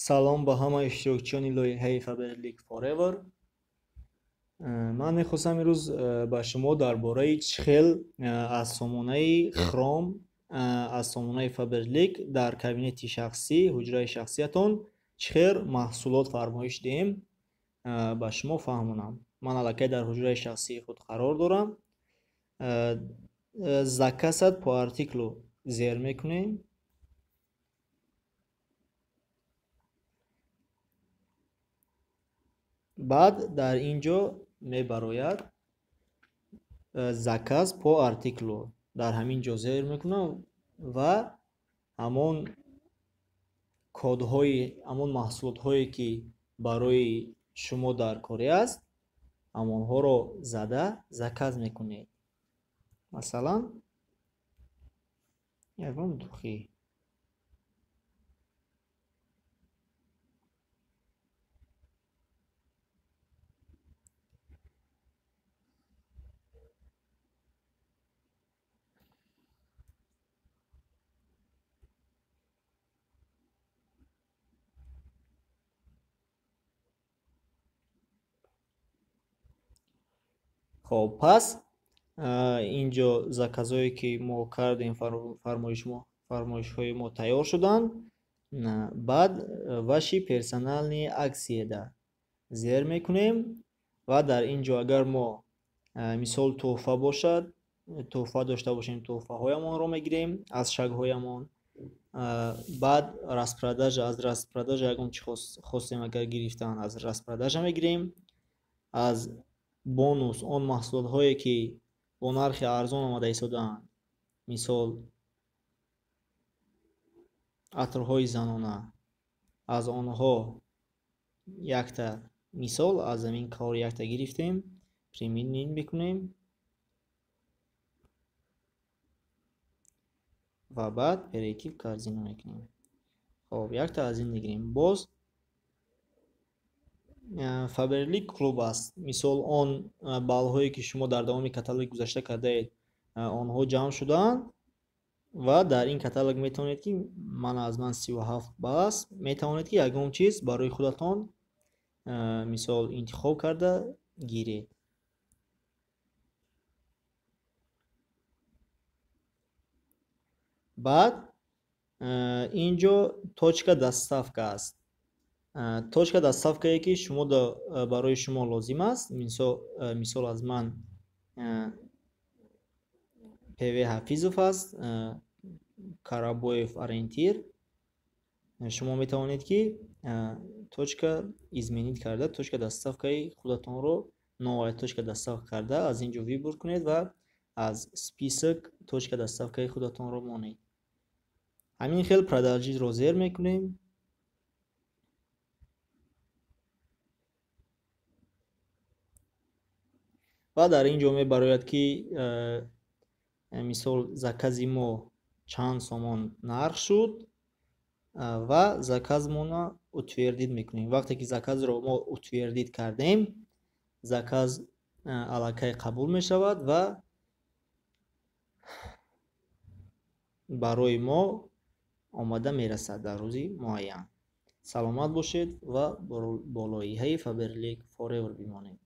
Салом ба ҳама иштирокчиёни лоиҳаи Faberlic Forever. Ман мехостам имрӯз ба шумо дар бораи чӣ хел аз сомонаи Chrome, аз сомонаи Faberlic дар кабинети шахсӣ, ҳуҷраи шахсиятон чӣ хел маҳсулот фармоиш диҳем, ба шумо фаҳмонам. Ман аллакай дар ҳуҷраи шахсии худ қарор дорам. Заказать по артиклу зер мекунем. Баъд дар ин ҷо мебарояд заказ по артиклу. Дар ҳамин ҷо зер мекунам ва ҳамон кодҳои, ҳамон маҳсулотҳое, ки барои шумо дар корӣ аст, ҳамонҳоро зада заказ мекунед. Масалан, ягон духи. Хоб, пас ин ҷо заказҳое, ки мо кардем, фармоишҳои мо тайёр шуданд. Баъд ваши персонални аксияда зер мекунем ва дар ин ҷо агар мо мисол тӯҳфа бошад, тӯҳфа дошта бошем, тӯҳфаҳоямонро мегирем аз шагҳоямон. Баъд распродажа, аз распродажа ягон чи хостем агар гирифтан, аз распродажа мегирем. Аз бонус он маҳсулотҳое, ки бо нархи арзон омада истодаанд, мисол атрҳои занона, аз онҳо якта, мисол аз ҳамин кор якта гирифтем, применить мекунем ва баъд перейти в корзину мекунем. Хоб, якта аз ин мегирем. Боз Faberlic клуб аст. Мисол он баллҳое, ки шумо дар давоми каталоги гузашта кардаед, онҳо ҷамъ шудаанд ва дар ин каталог метавонед, ки ман аз ман 37 балл аст, метавонед, ки ягон чиз барои худатон мисол интихоб карда гиред. Баъд ин ҷо точка доставка аст. Точка доставкае, ки шумо барои шумо лозим аст. Мисол аз ман ПВ Ҳафизов аст, Карабоев ориентир. Шумо метавонед, ки точка изменить карда, точка доставкаи худатонро новая точка доставка карда аз ин ҷо выбор кунед ва аз список точка доставкаи худатонро монед. Ҳамин хел продолжить-ро зер мекунем. Ва дар ин ҷо мебарояд, ки мисол закази мо чанд сомон нарх шуд ва заказмонро утвердить мекунем. Вақте ки заказро мо утвердить кардем, заказ аллакай қабул мешавад ва барои мо омада мерасад дар рӯзи муайян. Саломат бошед ва бо лоиҳаи Faberlic Forever бимонед.